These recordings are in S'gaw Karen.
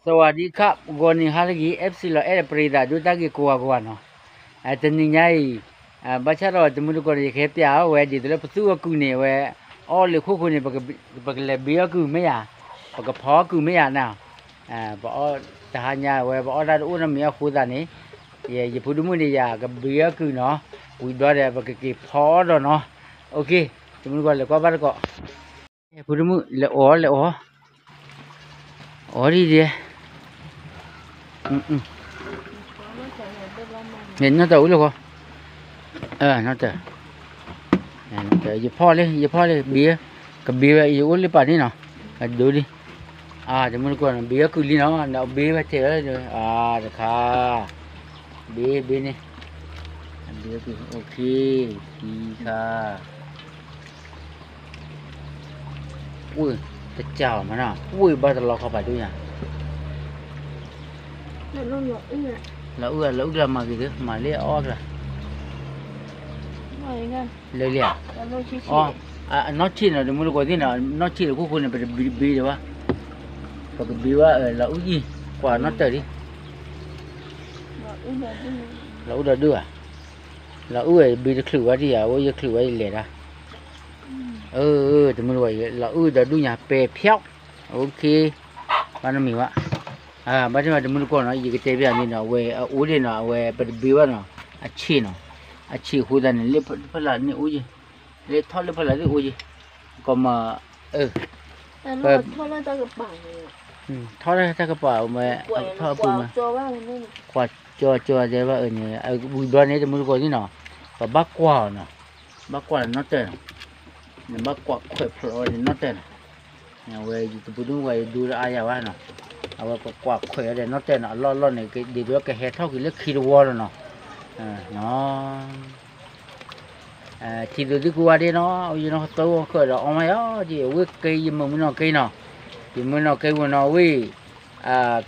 สวัสดีครับ ဂီၤနံၤဟါလၢအဂ့ၤ FC လီၤအဲၣ်ပရံသးဒိၣ်တၢ်ဂ့ၢ်ကိးဂၤကိးဂၤနီၤ, တနံၤညါအံၤ ဘၣ်ဆၣ်ဒီးတမုၢ်တကိးန့ၣ် ယကဟဲပျးအီၤဝဲ ဒ်သိးလၢပသူၣ်အီၤကုာ်န့ၣ် အဝဲ အီၣ်လၢခိၣ်ဃိန့ၣ် ပကလဲၤဘ့အီၣ်ကုာ်မ့ၢ်ယၤ, ပကဖီအီၣ်ကုာ်မ့ၢ်ယၤနီၤ, ပအီၣ်တဟါညါဝဲ ပအီၣ်တၢ်တအိၣ်နီတမံၤအဃိသတးန့ၣ်, ယဖိဒိၣ်မုၣ်န့ၣ် ယကဘ့အီၣ်ကုာ်နီၤ, ဝံၤဘျီဒီး ပကက့ၤဖီအီၣ်ဒီးနီၤ, တမုၢ်တကိးလဲၤကွၢ်ဘၣ်တကိး ဖိဒိၣ်မုၣ် လဲၤအီၣ် လဲၤအီၣ်, အီၣ်ဒ်ဒဲး, နီၢ်တၢ်အိၣ်လၢဃီ, နီၢ်တၢ်, ယဖီၣ်လံ ယဖီၣ်လံ ဘ့, ကဘ့ဝဲ ယအိၣ်လၢပာ်န့ၣ်နီၤ, အဒိဒ်, တမုၢ်တကိးနီၤ ဘ့အီၣ်ကုာ်လံနီၤ နဘ့ဝဲထဲးဝဲ, တခါ, ဘ့ ဘ့န့ၣ်, ဘ့အီၣ်ကုာ် ခံခါ ဝ့ၢ်တကးအီၤမးနီၤ ဝ့ၢ်ဘၣ်တလီၤခီပာ်ဒိၣ်ညါ, လီၤအုၣ်လီၤမၤဂ့ၤသု မၤလၢအအီၣ်ကျါ, လၢလံဧါ, အနီၢ်ဆံးနီၤ တမုၢ်တကိးသ့ၣ်နီၤ နီၢ်ဆံးတခိၣ်ဃိန့ၣ် ပတဘ့ဘ့ဒံးဘၣ်, ပကဘ့ဘၣ် လီၤအုၣ်အံၤ ကွၢ်နီၢ်တၢ်ဒံး, လီၤအုၣ်ဒီးဒုၣ်ဧါ, လီၤအုၣ်ဝဲ ဘ့တချုးဝဲဒံးဧါ အိၣ်ယချုးဝဲယလဲၤတၢ်, တမုၢ်တကိး လီၤအုၣ်ဒီးဒုၣ်ညါ ပဲဖြောက်, ဘၣ်နမံၤဘၣ်, ဘၣ်တမံၤတမုၢ်တကိးနီၤ ယကတဲပျးန့ၣ်နီၤ အဝဲအအိၣ်ဒံးနီၤ အဝဲပတဘ့ဘၣ်နီၤ, အဆံးနီၤ, အဆံးအဃိသတးန့ၣ် လၢဖလးန့ၣ်အိၣ်ယဲ, လၢထီၣ်လၢဖလးန့ၣ်အိၣ်ယဲ, ကီမၤ, ထီၣ်လၢတၢ်ကပၤမး, ထီၣ်လၢတၢ်ကပၤမး, ထီၣ်အပူၤမး, ကွၢ်ကၠီကၠီတဲဘၣ်အန့ၣ်, ဝံၤဘျီန့ၣ် တမုၢ်တကိးသ့ၣ်နီၤ, ပဘၣ်ကွၢ်အီၤနီၤ, ဘၣ်ကွၢ်ဒီးနီၢ်တၢ်နီၤ, နဘၣ်ကွၢ်ခွဲးဖျိးအီၤဒီးနီၢ်တၢ်နီၤ, အဝဲယတပူၤဒိၣ်မုၢ်ဝဲယဒိတအါယၤဘၣ်နီၤ, အဝဲပကွၢ်ခွဲးအီၤဒီးနီၢ်တၢ်နီၤ အလီၢ်လီၢ်န့ၣ် ဒ်သိးကဟဲထီၣ်က့ၤလၢခံတဝီလီၤနီၤ, ထံသိးသံကွၢ်ဝဲဒၣ်နီၤ ယနီၢ်သၢဂီၤဃၢၤဒီးအီၣ်မးယီၤ ဒ်အဝ့ၢ်ကဲ ယမုၢ်မုၢ်နီၢ်ကဲနီၤ, ယမုၢ်နီၢ်ကဲဝံၤနီၤဝ့ၢ်,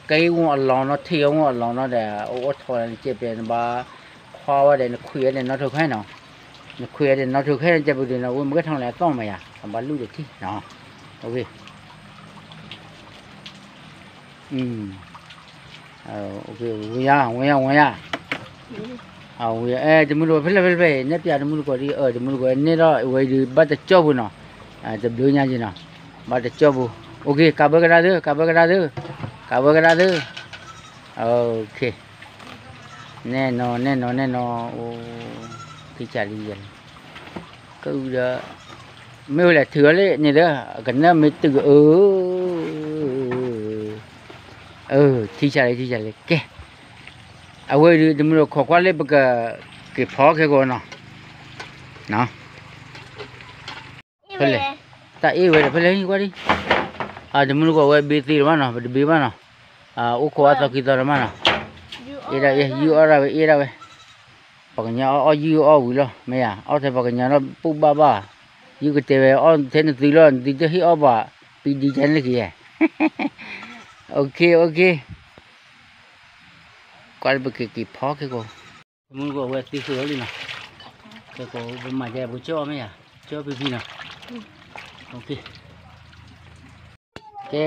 ကဲဝံၤအလီၤနီၤ ထံၣ်အီၤဝံၤအလီၤနီၤဒီး အိၣ်ထီၣ်နကဲပျဲနဘၣ်, ခွါဝဲဒီးနခွံးဝဲဒီးနီၢ်ထိၣ်ခဲနီၤ, နခွံးဝဲဒီးနီၢ်ထိၣ်ခဲန့ၣ် ကဲပူၤဒုးနီၤ ဝ့ၢ်မ့ၢ်ကဲထီၣ်လဲၤအသီၣ်မးယၤ အဘၣ်လူၢ်ဒီးထံၣ်နီၤ, ဝံၤယါ ဝံၤယါ ဝံၤယါ, တမုၢ်တကိးဖဲလဲၣ်ဖဲလဲၣ်ဖဲ နဲၣ်ပျးတမုၢ်တကိးဒ် တမုၢ်တကိးန့ၣ်ဒီး အဝဲဒုးဘၣ်တကၠီၢ်ပူၤနီၤ, တဘျုးညါက့ၤနီၤ, ဘၣ်တကၠီၢ်ပူၤ, ကးဘၢကဒါသု ကးဘၢကဒါသု, ကးဘၢကဒါသု, နဲၣ်နီၤ နဲၣ်နီၤ နဲၣ်နီၤ, အိၣ်, ထံဆးလံယဲၢ်လံ, ကဒီး, မ့ၢ်ဝဲလဲၣ်ထုးအီၤလံန့ၣ်ဒီး ကနၢမ့ၢ်တုၤအၢ ထံဆးလံ ထံဆးလံ ကဲ, အဝဲဒုး တမုၢ်တကိးခိးကွၢ်လၢပက, က့ၤဖီခဲကိာ်နီၤ, ဖဲလဲၣ်, တၢ်အ့ၣ်ဝဲဒီးဖဲလဲၣ်ကွၢ်ဒံး, တမုၢ်တကိးဝဲဘ့သ့လီၤမးနီၤ ပတဘ့ဘၣ်နီၤ, အိၣ်ခိးအသီခံသီလီၤမးနီၤ, အ့ၣ်ဒၣ်ဝဲ ယုၢ်အီၣ်ဒၣ်ဝဲ အ့ၣ်ဒၣ်ဝဲ, ပှၤကညီအီၣ်အီၣ်ယုၢ်အီၣ်ဝံၤလီၤ မ့ၢ်ဧါ အီၣ်ထဲပှၤကညီဒီးပူၢ်ဘၣ်ဘၣ်, ယုၢ်ကတဲဝဲအီၣ်ထဲနသုလီၤ နသုတဟ့ၣ်အီၣ်ဘၣ်, ပံဒံကဲန့ၣ်က့ၤယဲၢ်, ကွၢ်လၢပကက့ၤဖီခဲကိာ်, တမုၢ်တကိးဝဲသံဃုာ်အီၤလံနီၤ, ခဲကိာ်ပမၤကဲပကၠီၣ်အီၤမ့ၢ်ဧါ, ကၠီၣ်ဖံဖံနီၤ, ကဲ,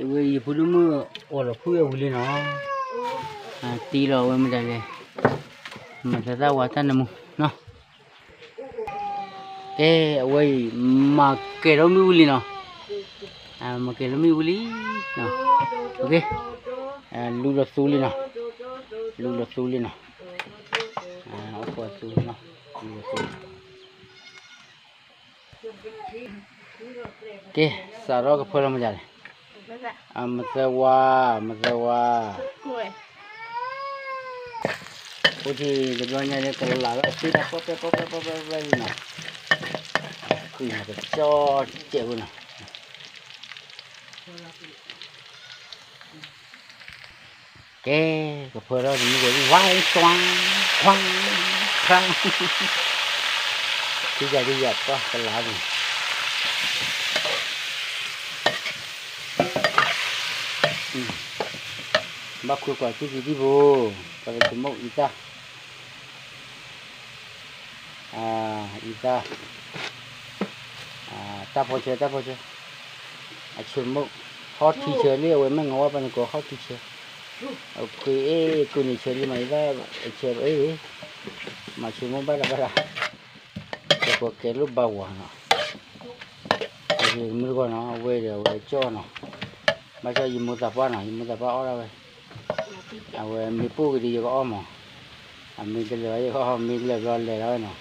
ဝဲယဖိဒိၣ်မုၣ်အိၣ်လီၤဖုၣ်ဝဲဝံၤလံနီၤ, တံလီၤဝဲမတၤလဲၣ်, မၤသးသၣ်ဝါတၢ်နမူနီၤ, ကဲ, အဝဲအံၤ မၤကဲၤထီၣ်မ့ၣ်အူလံနီၤ, မၤကဲၤထီၣ်မ့ၣ်အူလံ, လူလီၤသူလံနီၤ, လူလီၤသူလံနီၤ, အိၣ်ခိးသူနီၤ, လူလီၤသူလံ ကဲ, စးထီၣ်ကဖၢလီၤမတၤလဲၣ်, မသဲဝါ, မသဲဝါ, အိၣ်ထံၣ်တဘျီညါလၢကလးလီၤအသ့တၢ်ပီၣ်ပဲၣ်ပီၣ်ပဲၣ်ပီၣ်ပဲၣ်ပီၣ်ပဲၣ်လံနီၤ, ဃံနီၤ ကကၠီၣ်စဲးဖိနီၤ ကဲ, ကဖၢထီၣ်တမုၢ်ကိး ဝါ သွါ, ခွါ, ခွါ, ထံၣ်ယၤဒ်ယၤပှၢ်ကလါန့ၣ်, ဘၣ်ခွဲကွၢ်ထံၣ်ထံၣ်ထံၣ်ဖိ, ပှၤတမုၢ်အံသၣ်, အံသၣ်, တၢ်ဖီဆၢ တၢ်ဖီဆၢ, အဆိကမိၣ် ဟီၣ်ထံဆၢလံ အဝဲမ့ၢ်ငဝါပှၤန့ၣ်ကိးဟီၣ်ထံဆၢ, အကွံာ်အ့ၣ် ကုၢ်န့ၣ်ဆၢလံမး ယသးဆၢအ့ၣ်, မၤဆိမိၣ်ဘၣ်တၢ်ဘၣ်တၢ်, တကိးကဲလိၣ်ဘၣ်ဝၤနီၤ, တမုၢ်တကိးနီၤ အဝဲဒီးအဝဲကၠီၣ်နီၤ, ဘၣ်ဆၣ်ယမိၢ်သးပှၢ်နီၤ ယမိၢ်သးပှၢ်အီၣ်ဒၣ်ဝဲ, အဝဲမ့ၢ်ပိၢ်ကဒံးယကအီၣ်မး, အမ့ၢ်တလၢာ်ဘၣ်ယကအီၣ် မ့ၢ်တလၢာ်ဘျီလဲၤလီၤဝဲနီၤ,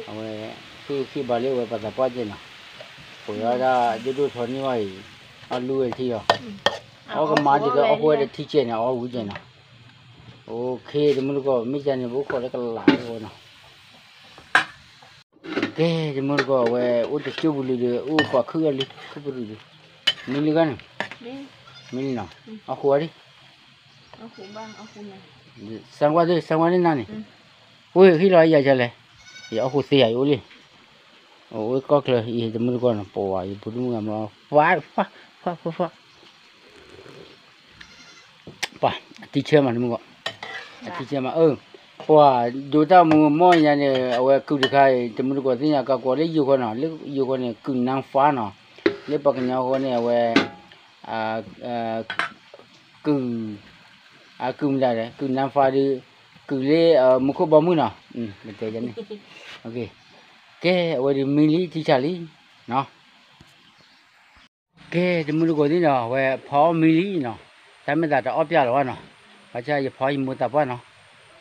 အဝဲ ဃ့ၢ်ဃ့ၢ်ဘၣ်လၢအဝဲပှၤသးပှၢ်ကဲနီၤ, ပှၤဝဲဒၣ်ဒိၣ်ဒိၣ်ထီန့ၢ်ဘၣ်အံၤ, အီၣ်လူဝဲထံလီၤ, အီၣ်ကမါဒ်သိးအီၣ်ဃိဝဲဒီးထံကဲန့ၣ် အီၣ်ဝံၤကဲနီၤ, အိၣ်ခ့ တမုၢ်တကိး မ့ၢ်ကန့ၣ် ပအိၣ်ခိးလၢကလးလၢဝဲနီၤ ကဲ တမုၢ်တကိး အဝဲအိၣ်တကၠိပူၤလံဒီး အိၣ်ပှၤခုၣ်အီၤလံ ခုၣ်ပရူၤလံ, မ့ၢ်လံဂၤန့ၣ်, မ့ၢ်လံနီၤ, အီၣ်ဃိဝဲဒံး, စၢ်ကွၢ်သ့ၣ် စၢ်ကွၢ်သ့ၣ်နၤန့ၣ်, ဝ့ၢ်ဟံၣ်လီၤယၤကလဲၣ်, ယအီၣ်ဃိသ့ယၤယအိၣ်လံ, အိၣ်ကီၢ်ချၢ ယတမုၢ်တကိးနီၤ ပဝဲယဖိဒိၣ်မုၣ်ဂၤမီၤ ဖးဖးဖးဖး ပှၤ အထံဆၢမးတမုၢ်ဂီၢ်, အထံဆၢမး အၢ, ပှၤဒိးတၢ်မူမီၢ်ညါန့ၣ် အဝဲကုၢ်တခါအံၤ တမုၢ်တကိးသ့ၣ်ညါ ကကွီၤလၢယိၤဃီနီၤ, လၢယိၤဃီန့ၣ် ကုၢ်နါဖးနီၤ, လၢပှၤကညီဃီန့ၣ် အဝဲ ကုၢ် အကုၢ်မတၤလဲၣ် ကုၢ်နါဖးဒီး ကုၢ်လၢမူခိၣ်ဘီမုၢ်နီၤ, ပတဲန့ၣ်, ကဲ အဝဲဒုးမံလံထံဆးလံနီၤ ကဲ တမုၢ်တကိးသ့ၣ်နီၤ အဝဲဖီအီၣ်မံလံနီၤ, တၢ်မ့ၢ်သးတအီၣ်ပျဲလီၤဘၣ်နီၤ, ဘၣ်ဆၣ်ယဖီယမိၢ်သးပှၢ်နီၤ,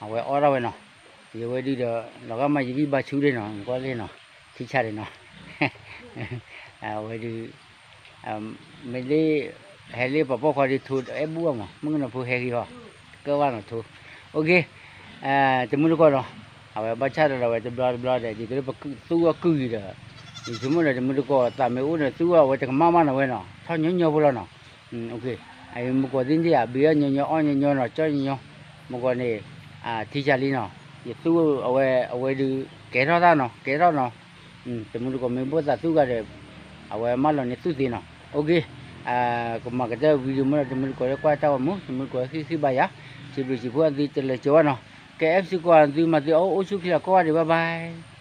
အဝဲအီၣ်ဒၣ်ဝဲနီၤ, ယဝဲဒုးဒီး လီၤဂာ်မးယဂံၢ်ဘါဆူဒ့ၣ်နီၤ ကွၢ်လ့ၣ်နီၤ, ထံဆးဒ့ၣ်နီၤ, အဝဲဒုး မ့ၢ်လၢ ဟဲလၢပှၤပိာ်ခွါဒုးထိအဲၣ်ဘူၣ်အမး မုၣ်ကနီၤဖိဟဲဂ့ၤဟီ, ကၢဘၣ်နီၤထိ, အိၣ်က့ၤ တမုၢ်တကိးနီၤ, အဝဲဘၣ်ဆၣ်ဒီးလီၤဝဲတဘျီတဘျီဒီး ဒ်သိးလၢပသူအီၤကုၢ်အံၤဒီး ယဆိကမိၣ်ဒီးတမုၢ်တကိးသးမ့ၢ်အိၣ်ဒီးသူအီၤအဝဲတကမၣ်မးနီၤဝဲနီၤ ထီၣ်ညီညီဖိလီၤနီၤ, အမုၢ်ကီးသ့ၣ်န့ၣ် အဘ့ၣ်အီၣ်ညီညီအီၣ်ညီညီနီၤ ကၠီၣ်ညီညီ, မုၢ်ကီးန့ၣ် ထံဆးလံနီၤ, ယသူအဝဲအဝဲဒုး ကဲထီၣ်တၢ်နီၤ ကဲထီၣ်နီၤ, တမုၢ်တကိးမ့ၢ်ဘၣ်သးသူဂၤဒီး အဝဲမၢလီၤန့ၢ်သူသ့နီၤ, အိၣ်က့ၤ ကမၤကတၢၢ် video မ့ၢ်ဒီး တမုၢ်တကိးလၢကွၢ်တၢ်ဂီၤမူ တမုၢ်တကိးဃ့ၢ်ဃ့ၢ်ဘၣ်ယၤ, စံးဘျုးစံးဖှိၣ်အသုတလၢၤကၠီၤဘၣ်နီၤ, ကဲ FC ကွၢ်သုမၤသုအိၣ်ဆူၣ်ချ့လီၤကိးဂၤဒဲး bye bye.